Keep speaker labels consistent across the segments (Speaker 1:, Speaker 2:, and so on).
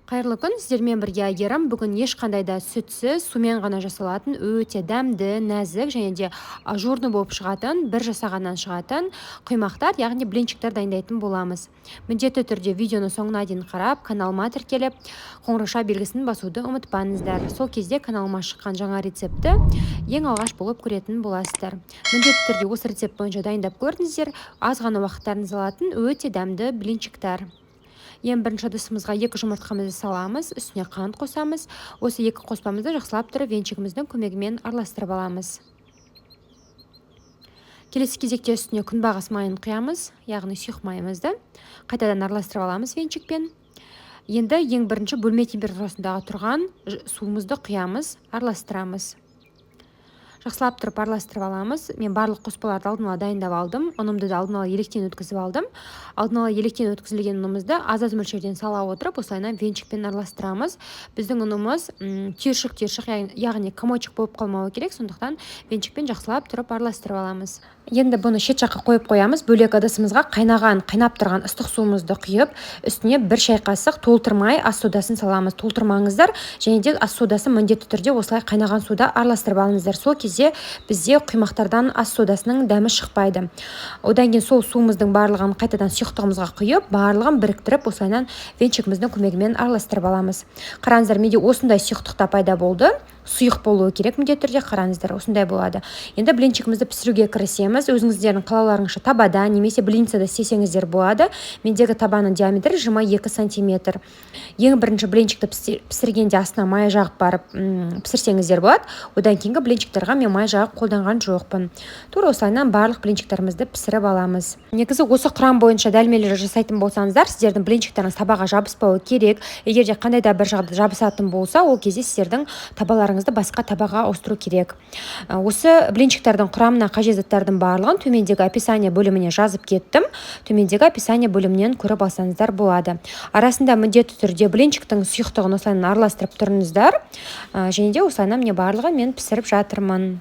Speaker 1: Қайырлы күн, сіздермен бірге Әйгерім. Бүгін ешқандай да сүтсіз, сумен ғана жасалатын өте дәмді, нәзік және де ажурный болып шығатын, бір жасағаннан шығатын құймақтар, яғни блинчиктер дайындайтын боламыз. Міндетті түрде видеоны соңына дейін қарап, каналыма тіркеліп, қоңырауша белгісін басуды ұмытпаңыздар. Сол кезде каналыма шыққан жаңа рецептті ең алғаш болып көретін боласыздар. Міндетті түрде осы рецепт бойынша дайындап көріңіздер. Аз ғана уақыттарыңыз алатын өте дәмді блинчиктер. Ең бірінші ыдысымызға 2 жұмыртқамызды саламыз, үстіне қант қосамыз. Осы екі қоспамызды жақсылап тұрып венчигіміздің көмегімен араластырып аламыз. Келесі кезекте үстіне күнбағыс майын құямыз, яғни сұйық майымызды. Қайтадан араластырып аламыз венчикпен. Енді ең бірінші бөлме температурасындағы тұрған суымызды құямыз, араластырамыз. Жақсылап тұрып араластырып аламыз. Мен барлық қоспаларды алдын ала дайындап алдым. Ұнымды да алдын ала електен өткізіп алдым. Алдын ала електен өткізілген ұнымызды аз-аз мөлшерден сала отырып, осылайынан венчикпен араластырамыз. Біздің ұнымыз түйіршік-түйіршік, яғни комочек болып қалмауы керек, сондықтан венчикпен жақсылап тұрып араластырып аламыз. Енді бұны шет жаққа қойып қоямыз. Бөлек ыдысымызға қайнаған, қайнап тұрған ыстық суымызды құйып, үстіне 1 шай қасық толтырмай ас содасын саламыз. Толтырмаңыздар, және де ас содасын міндетті түрде осылай қайнаған суда араластырып алыңыздар. Сол кезде бізде құймақтардан ас содасының дәмі шықпайды. Одан кейін сол суымыздың барлығын қайтадан сұйықтығымызға құйып, барлығын біріктіріп, осылайынан венчигіміздің көмегімен араластырып аламыз. Қараңыздар, менде осындай сұйықтықта пайда болды. Сұйық болуы керек міндетті түрде, қараңыздар, осындай болады. Енді блинчигімізді пісіруге кірісеміз. Өзіңіздердің қалауларыңызша табада немесе блинцада істесеңіздер болады. Мендегі табаның диаметрі 22 сантиметр. Ең бірінші блинчикті пісіргенде астына май жағып барып, пісірсеңіздер болады. Одан кейінгі блинчиктерға мен май жағып қолданған жоқпын. Тура осылайынан барлық блинчиктерімізді пісіріп аламыз. Негізі осы құрам бойынша дәлмелер жасайтын болсаңыздар, сіздердің блинчиктеріңіз табаға жабыспауы керек. Егер де қандай да бір жағдайда жабысатын болса, ол кезде сіздердің табаларыңызды басқа табаға ауыстыру керек. Осы блинчиктердің құрамына қажет заттардың барлығын төмендегі описание бөліміне жазып кеттім. Төмендегі описание бөлімінен көріп алсаңыздар болады. Арасында міндетті түрде блинчиктің сұйықтығын осылайынан араластырып тұрыңыздар. Және де осылайынан міне барлығын мен пісіріп жатырмын.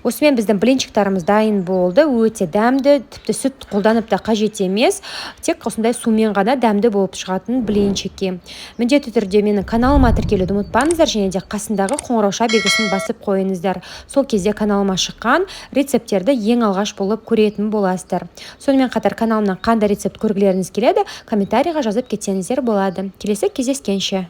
Speaker 1: Осымен біздің блинчиктарымыз дайын болды. Өте дәмді, тіпті сүт қолданып та қажет емес. Тек осындай сумен ғана дәмді болып шығатын блинчики. Міндетті түрде менің каналыма тіркелуді ұмытпаңыздар және де қасындағы қоңырауша белгісін басып қойыңыздар. Сол кезде каналыма шыққан рецепттерді ең алғаш болып көретін боласыздар. Сонымен қатар каналымнан қандай рецепт көргілеріңіз келеді, комментарийға жазып кетсеңіздер болады. Келесі кездескенше.